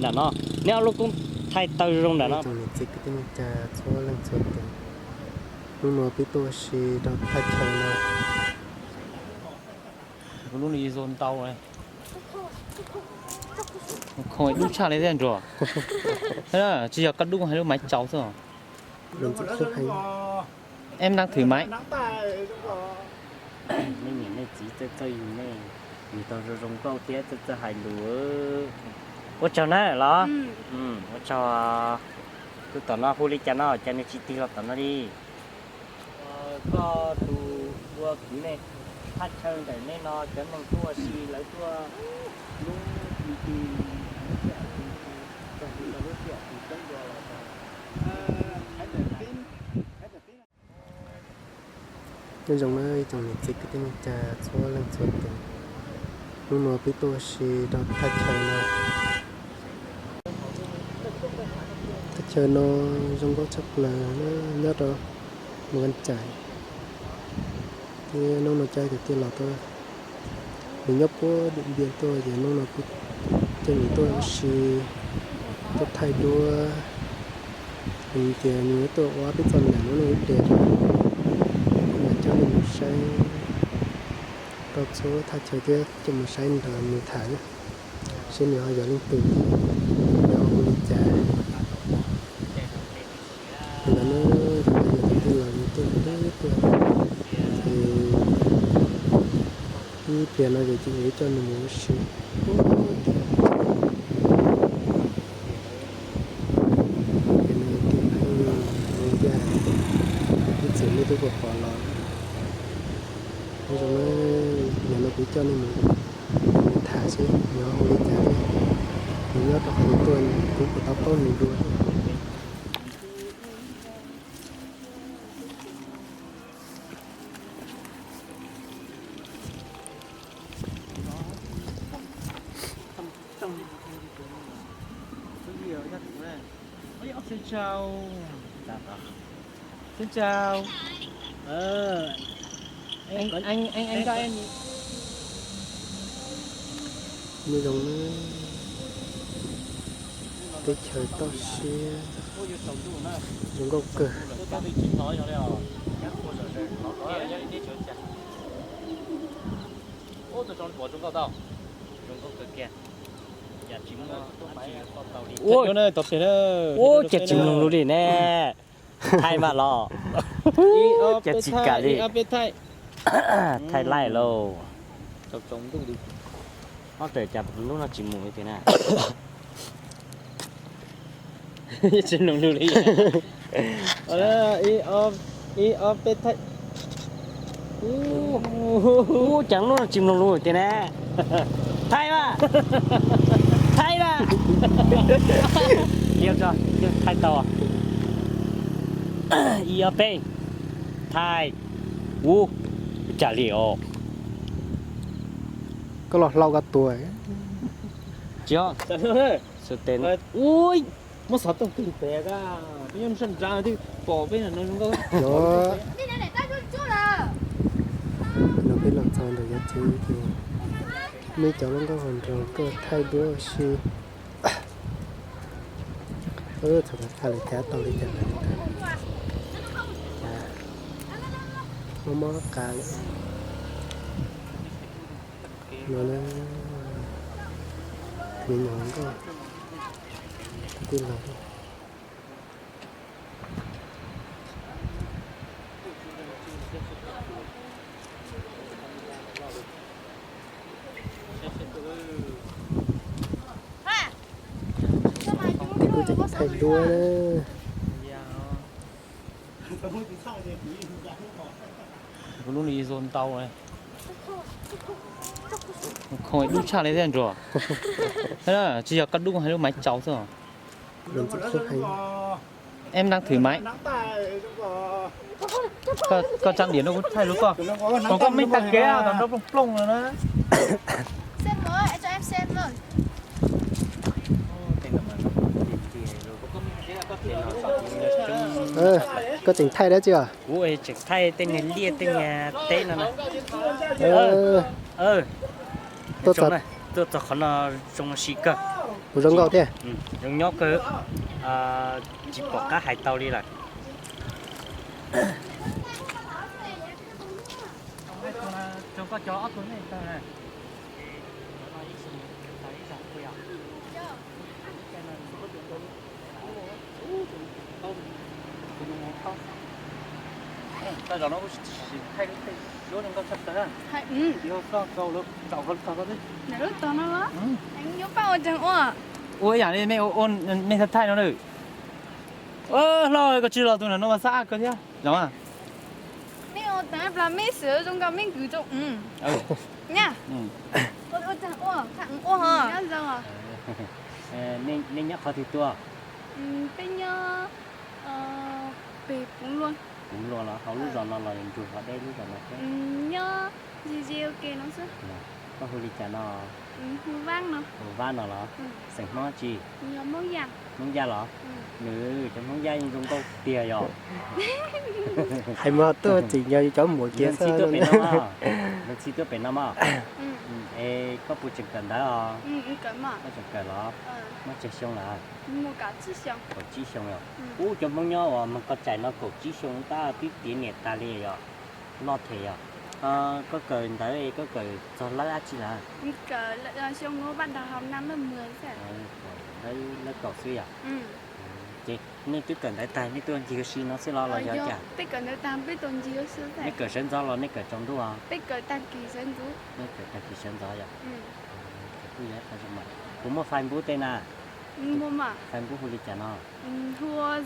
Nram no, neb ob lub koob thaij taw zoo nram no. Tsoom niam txiv kwv tij neej tsa txhua leej txhua tus, hnub no peb tuaj ua si rau thaj chaw no. Kuv lub no zoo ntau, dub tshaj li thiab nruas. Tsis yog koj dub, hais lub maiv tsaus xwb. Em đang thử máy. Nej niam nej txiv txawj txawj yug nej, yug tau zoo zoo nkauj thiab txawj txawj hais lus. Ua tsaug na los. Ua tsaug. Kuv tom no hu li cas no, cas nws tsis tig los tom no li? Koj tus ua kwv ne, thaj chaw ntawm nej no cov neeg tuaj ua si lawv tuaj lub ti ti, lub sij hawm twg, txog twg rau lub sij hawm twg coob dua los? Nyob zoo na ib tsoom niam txiv kwv tij neej tsa txhua leej txhua tus, hnub no peb tuaj ua si rau thaj chaw no. Thaj chaw no zoo nkauj tshaj plaws, nyob rau Mù Cang Chải. Thiab hnub no coj tus tij laug tuaj, nws nyob puag Điện Biên tuaj, ces hnub no kuv coj nws tuaj ua si, tuaj thaij duab. Nws tias nws yuav tuaj ua peb txoj niam no ib pliag, kuv mam coj nej mus saib rau txhua thaj chaw thiab coj mus saib nrog nws tham na, seb nws ho yog leej twg, nws ho hu li cas. Ntawd na, yog tus tij laug nws tuaj deb tuaj, ces ib pliag no ces kuv yuav coj nws mus ua si. Ces nws tias nws zoo ncaj, ib txwm nej twb pom pom los. Nyob zoo na, ib pliag no kuv coj nej mus nrog nws tham seb nws ho hu li cas thiab. Nws nyob rau qhov twg tuaj, kuv puas tau paub nws dua thiab. Xin chào. Xin chào. Ờ. Anh, anh, anh, anh cho em. Nyob zoo na, teb chaws toj siab zoo nkauj kawg. Ua cas tsis mloog lus li ne? Thaij mas los. Cas tsis kam li. Thaij laij lauj. Ob tawm cas lub no tsis mus li tiag na. Tsis mloog lus li. Ib ob peb thaij. Ub, cas lub no tsis mloog lus tiag na. Thaij mas. Thaij mas. Thaij tau. Ib ob peb. Thaij. Ub, cas li os. Koj los hlau koj tua. Tsis, ua, muab xov tooj tig pem, peb nyob sab nrad twb pom peb no zoo nkauj. No peb los txog ntawm yav tsev ces muaj ib cov hluas nkauj hauv nroog tuaj thaij duab ua si. Txog thaij lawv cav tau li cas lawm, mob mob qab lawm. No na, me nyuam hluas nkauj tij laug. Ces kuj tseem thaij duab na. Kuv lub no zoo ntau, dub tshaj li thiab nruas. Tsis yog koj dub, hais lub maiv tsaus xwb. Em đang thử máy. Koj tsa diam no kuv thaij lus koj. Koj mej tag kev tom nrau plooj plooj no na. Koj tseem thaij dab tsi os? Kuv tseem thaij tej niag liaj tej niag teb no na. Tuaj txog qhov no zoo si kawg. Kuv zoo nkauj thiab. Zoo nyob kawg, tsis pom qab hais tau li lawm. Lub tog no los? Yuav pab ua tseeg ua. Ua ib yam li mej, mej thaij thaij no na. Hlob, koj tsis los tus ntawm no mas xab ab kawg thiab zoo. Mej ua tag plas mej xwm zoo nkaus mej nkws rau. Ua tseeg ua, ua ho. Nej nyob qhov twg tuaj? Peb nyob pem Pov Luas. Pov Luas los hauv lub zos no los ntsuag hov deb lub zos no thiab? Nyob ze ze ua ke no xwb. Koj hu li cas no? Hu Vab no. Hu Vab no los? Xeem Hmoob tsi? Hmoob Yaj. Hmoob Yaj los? Nws cov Hmoob Yaj yeej zoo nkauj tiag yom. Hais mus tuaj txim nyog cov muam kiag xwb. Ntxhi tuaj pem no, ntxhi tuaj pem no mog. Es koj puas tseem kawm ntawv os? Koj tseem kawm los? Muaj tsawg xyoo lawm? Kaum tsib xyoo yom. Ub, cov Hmoob nyob uas Moos Koj Tsaim no kaum tsib xyoo tab twb tiav niam tas li yom. Loj them yom. Koj kawm ntawv koj kawm txog lawb dab tsi lawm? Lawb kaum xwb yom. Ces nej twb kawm ntawv tag nej tuaj ncig ua si no xwb los los yog cas? Nej kawm sawv ntxov los nej kawm tsaus ntuj? Nej kawm tag kis sawv ntxov yom. Kuv muaj Facebook tej na? Facebook hu li cas no?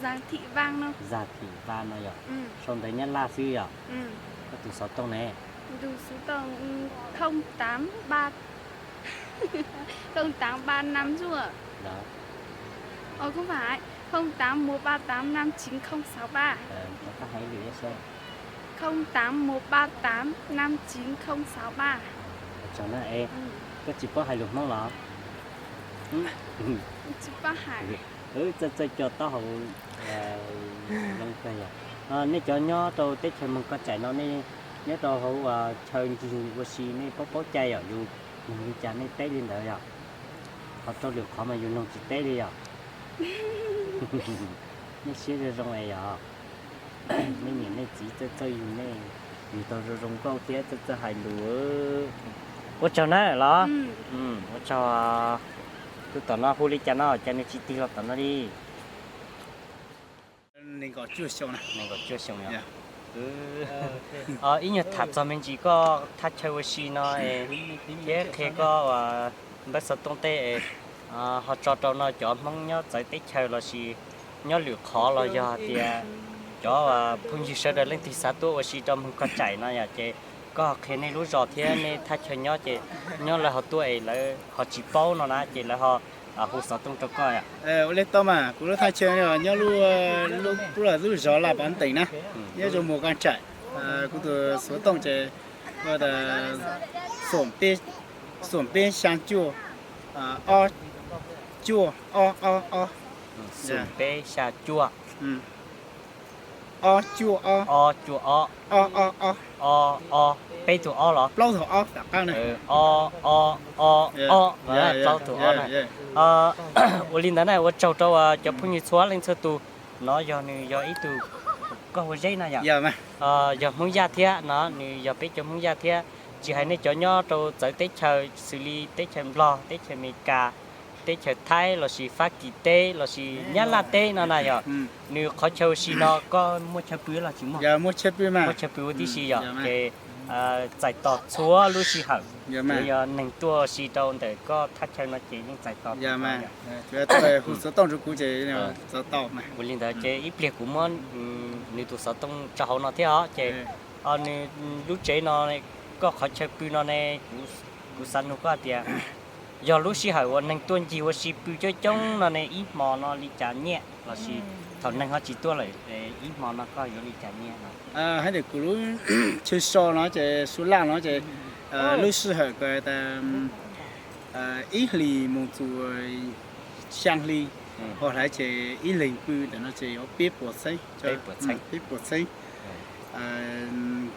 Zag Thim Vaj no yom. Sau ntawv Nyab Laj xwb yom. Koj tus xov tooj ne? Tus xov tooj không tám ba, không tám ba năm zuaj. Không phải, không tám một ba tám năm chín không sáu ba. Không tám một ba tám năm chín không sáu ba. Koj tsis paub hais lus Hmoob los? Txawj txawj co taub hau zoo kawg yom. Nej cov nyob rau teb chaws Moos Koj Tsaim no nej nyob rau hauv chaw ncig ua si nej paub paub cai yom, yus nug li cas nej teb li ntawd yom. Ho rau lwm qhov mas yus nug tsis teb li yom. Nej siab zoo zoo es yom. Nej niam nej txiv txawj txawj yug nej, yug tau zoo zoo nkauj thiab txawj txawj hais lus. Ua tsaug na los? Ua tsaug. Tus tom no hu li cas no, cas nws tsis tig los tom no li? Nees nkaum cuaj xyoo. Ib nyuag tham txog me ntsis koj thaj chaw ua si no thiab qhia koj npawb xov tooj tej, ho tso rau no cov Hmoob nyob txawv teb chaws lossis nyob lwm qhov los yog tias cov phooj ywg sawv daws leej twg xav tuaj ua si rau Moos Koj Tsaim no yom, ces koj qhia nej lub zos thiab nej thaj chaw nyob ces nyob lawv ho tuaj es lawv ho tsis paub no na ces lawv ho hu xov tooj rau koj. Ua li tau mas, kuv lub thaj chaw nyob lub, lub zos Laj Pov Teem na, nyob zos Moos Koj Tsaim. Kuv tus xov tooj ces xoom peb xya cuaj ob cuaj ob ob ob. Xoom peb xya cuaj ob cuaj ob ob cuaj ob ob ob ob, peb tug ob los? Plaub tug ob tom qab na. Ob ob ob ob, plaub tug ob na. Ua li ntawd na, ua tsaug rau cov phooj ywg txhua leej txhua tus. No yog nws yog ib tug koj ua zeb na yom. Yog Hmoob Yaj thiab no, nws yog peb cov Hmoob Yaj thiab. Tsis hais nej cov nyob rau txawv teb chaws xws li teb chaws Nplog, teb chaws Amelikas, teb chaws Thaib lossis Fab Kis teb lossis Nyab Laj teb no na yom, nws qhov chaw ua si no koj muaj chaw pw los tsis muaj? Muaj chaw pw ua tib si yom. Ces txais tos txhua lub sij hawm, yog neeg tuaj ua si rau ntawm koj thaj chaw no ces yeej txais tos. Hu xov tooj rau kuv ces txais tos. Ua li ntawd ces ib pliag kuv muab nws tus xov tooj tso hauv no thiab os. Ces nws lub tsev no, koj qhov chaw pw no ne, kuv xav nug koj tias yog lub sij hawm uas neeg tuaj ncig ua si pw coob coob no ne, ib hmo no li cas nyiaj lossis thaum neeg ho tsis tuaj lawm, ib hmo no koj yuav li cas nyiaj no? Hais tias kuv lub chaw so no ces su laj no ces lub sij hawm ko tas ib hlis mus txug xyaa hli, ho hlawv ces ib leeg pw ntawm no ces yuav peb puas txheeb. Peb puas txheeb.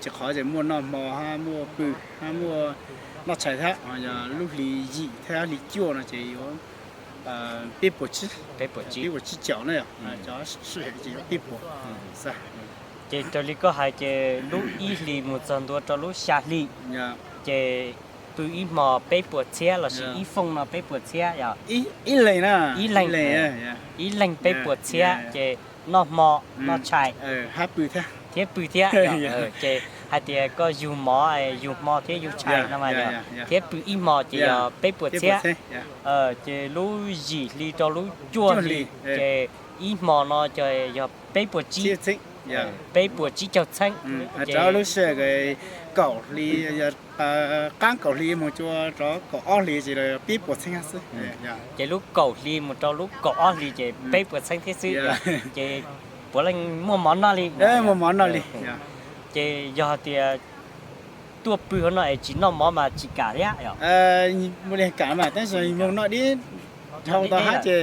Tsis qhov ces muaj noj hmo hab muaj pw hab muaj noj tshais thiab. Yog lub hli yim thiab hli cuaj no ces yuav peb puas tsib, peb puas tsib caum na yom, cov sij hawm ces yog peb puas. Ces raws li koj hais ces lub ib hlis mus txog ntua rau lub xya hli, ces pw ib hmo peb puas txhiab lossis ib fooj no peb puas txhiab yom? Ib leeg na, ib leeg, ib leeg peb puas txhiab ces noj hmo noj tshais thiab pw thiab. Ces hais tias koj yug mov, yug hmo thiab yug tshais no mas yog, thiab pw ib hmo ces yog peb puas txhiab. Ces lub yim hli rau lub cuaj hli ces ib hmo no ces yog peb puas tsib, peb puas tsib caug txheeb. Rau lub sij hawm kaum hli, qaab kaum hli mus rau kaum ob hli ces peb puas txheeb xwb. Ces lub kaum hli mus rau lub kaum ob hli ces peb puas txheeb thiab xwb. Ces puav leej muaj mov noj li. Muaj mov noj li. Ces yog hais tias tuaj pw hauv no es tsis noj mov mas tsis kam thiab yom? Mus li kam mas tab sis mus noj dib dhau tau hab ces,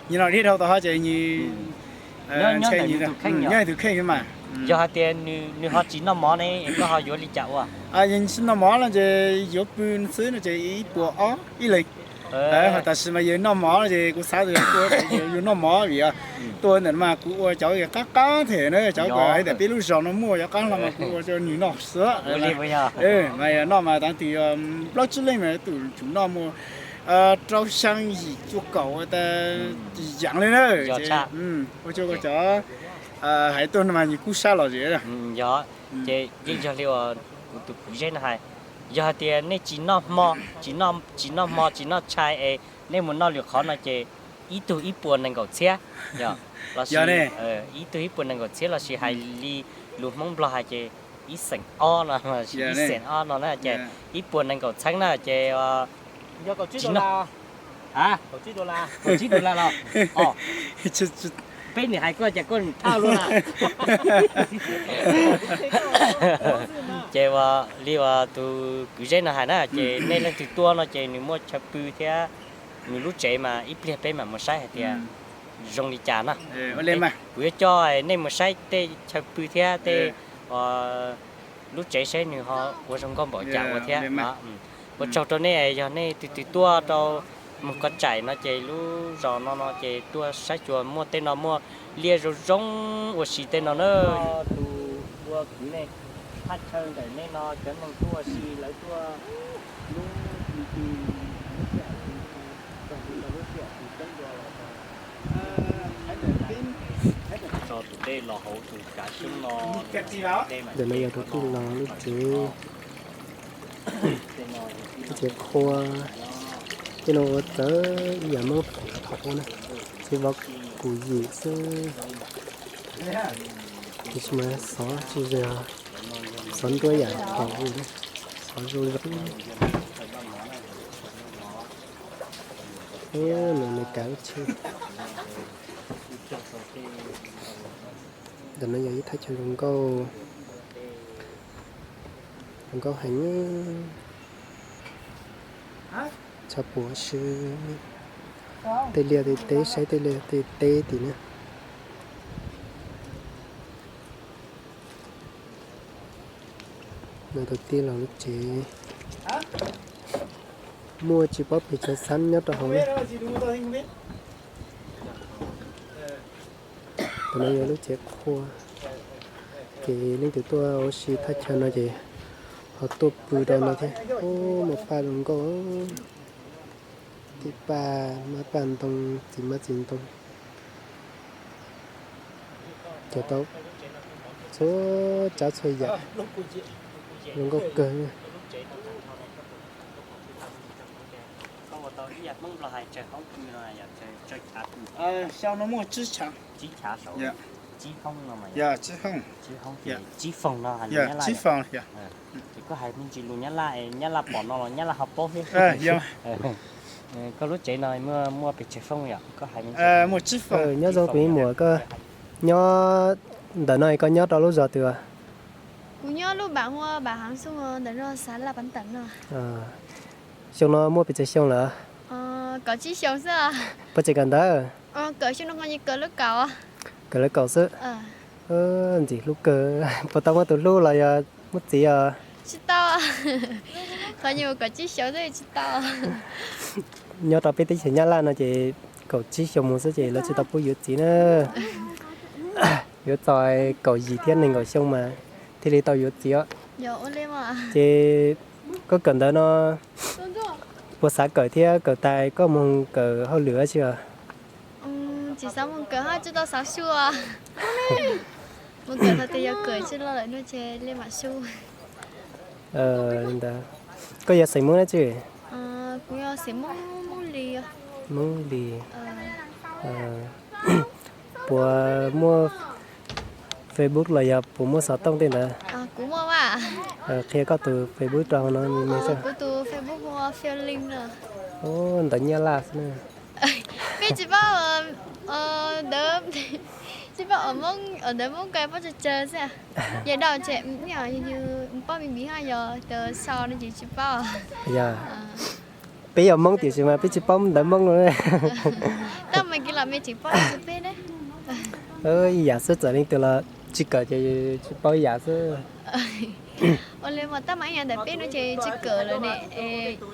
nws noj dib dhau tau hab ces nws nyob tus kheej mas. Yog hais tias nws ho tsis noj mov ne, koj ho yuav li cas ua? Yog tsis noj mov no ces yuav pw xwb no ces ib puas ob ib leeg. Ho tam sim mas yog noj mov no ces kuv xav tias yus noj mov vim tuaj ntawm no mas kuv ua cov qab qab them na, cov hais tias peb lub zos no muaj cov qab no mas kuv ua rau nws noj xwb. Mas yog noj mas tav twg plaub tsib leej mas tus tsum noj muaj rau xyaa yim cuaj kaum tas yaam li na. Ua rau cov hais tuaj no mas nws kub sab los zem. Ces yeej yog li uas kuv tus kwv Zeb no hais, yog hais tias nej tsis noj hmo, tsis noj hmo tsis noj tshais es nej mus noj lwm qhov no ces ib tug ib puas nees nkaum txhiab, yog, los sis ib tug ib puas nees nkaum txhiab los sis hais li lus Hmoob Nplog hais ces ib xeem ob no, ib xeem ob no na ces ib puas nees nkaum txheeb na ces kaum tsib dollar los, peb nim hais koj ces koj nim thaj luaj na. Ces ua li uas tus kwv Zeb no hais na ces nej leej twg tuaj no ces nws muaj chaw pw thiab nws lub tsev mas ib pliag peb mam mus saib hais tias zoo li cas na. Kuv yuav coj nej mus saib tej chaw pw thiab tej lub tsev saib nws ho ua zoo nkauj npaum cas ua thiab. Ua tsaug rau nej, yog nej twg twg tuaj rau mus kov tsaim no ces lub zos no no ces tuaj saib xyuas muaj tej no muaj liaj zoo zoo ua si tej no na. Tus ua kwv ne, thaj chaw ntawm nej no cov neeg tuaj ua si lawv tuaj lub hli twg, lub sij hawm twg, txog twg rau lub sij hawm twg coob dua los tso tus dej los hauv tus kav xyoob no. Ntawm no yog tus tij laug lub tsev, lub tsev qhua. Tej no ua txawv ib yam Hmoob thaum ub na, tsev vov kum yim xwb. Tiam sis mas xov tsis zoo, xov nruab yam thaum ub, xov zoo zoo. No Meskas lub tsheb. Ntawm no yog ib thaj chaw zoo nkauj, zoo nkauj heev. Tshaj puas si tej liaj tej teb, saib tej liaj tej teb tim na. No tus tij laug lub tsev, muaj tsis paub pes tsawg xab nyob rau hauv na. Tus no yog lub tsev qhua, ces leej twg tuaj ua si thaj chaw no ces ho tuaj pw rau no thiab. Muaj paj zoo nkauj, tej paj, mab paj ntoo, txiv mab txiv ntoo, cog tau txhua tsav txhua yam, zoo nkauj kawg. Xyoo no muaj tsib chav, yog tsib foog, tsib foog no, tsib foog. Ces koj hais me ntsis lus Nyab Laj, Nyab Laj pom no los Nyab Laj ho paub thiab. Koj lub tsev no muaj pes tsawg fooj yom? Koj hais me ntsis. Nyob zoo kuv ib muam, koj nyob ntawm no koj nyob rau lub zos twg? Kuv nyob lub npam hu npam Hav Xoo ntawm no xav laj pav ntawm no. Xyoo no muaj pes tsawg xyoo lawm? Kaum tsib xyoo xwb. Puas tseem kawm ntawv? Kawm xyoo no kaum lawv kaum. Kawm lawv kaum xwb. Ntxim hlub kawg. Puas tau muaj tus hlub los yog muaj txiv os? Tsis tau. Qhov nyuag kaum tsib xyoo xwb tsis tau. Nyob rau peb teb chaws Nyab Laj no ces kaum tsib xyoo mus xwb ces lawv tsis tau pub yuav txiv na. Yuav txog kaum yim thiab nees nkaum xyoo mas thiaj li tau yuav txiv os. Ces koj kawm ntawv no puas xav kawm thiab kawm tas koj moog kawm hauj lwm tsi os? Tsis xav moog kawm hab tsis tau xav su. Moog kawm thaum twg yog kawm tsis loj lawm no ces le mam su. Koj yog xeem Hmoob dab tsi? Kuv yog xeem Hmoob, Hmoob Lis. Hmoob Lis. Puas muaj Facebook los yog puas muaj xov tooj tej ntawd? Kuv muaj mas. Qhia koj tus Facebook rau hauv no. Kuv tus Facebook hu ua Feeling no. Ntawv Nyab Laj xwb na. Peb tsis paub, ntawv, tsis paub ua Hmoob, ua ntawv Hmoob koj paub tsawg tsawg xwb. Yog dau tseg, yog paub me me hab yog tias sau no ces tsis paub. Yog, peb yog Hmoob tiam sis mas peb tsis paub ntawv Hmoob no. Tab mas kiv los me tseem paub tsawg peb ne. Ib yam xwb, txawm leej twg los tsis kawm ces tsis paub ib yam xwb. Ua li mas tab mas ib yam ntawm peb no ces tsis kawm lawm ne.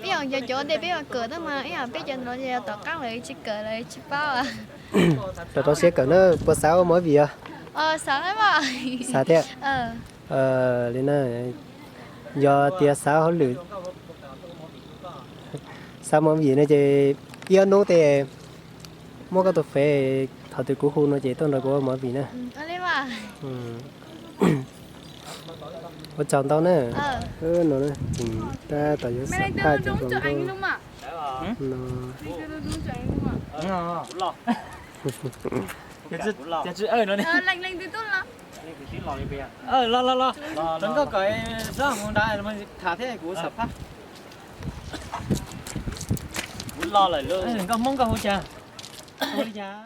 Ib yam yog cov ntej peb ua kawm tab mas ib yam peb cov no ces tom qaab lawm tsis kawm lawm tsis paub. Rau rau siab kawm na, puas xav ua movie os? Xav thiab. Li na, yog tias xav hauj lwm, xav movie no ces ib ob hnub tej muab koj tus fev, thaum twg kuv hu no ces tuaj nrog kuv ua movie na. Ua tsaug ntau na. No tab tom yuav xam phaj cov hluas nkauj no. Los los los, hluas nkauj kom nrog mus nrad tham thiab kuv xam phaj. Nkauj Hmoob koj hu cas? Hu li cas?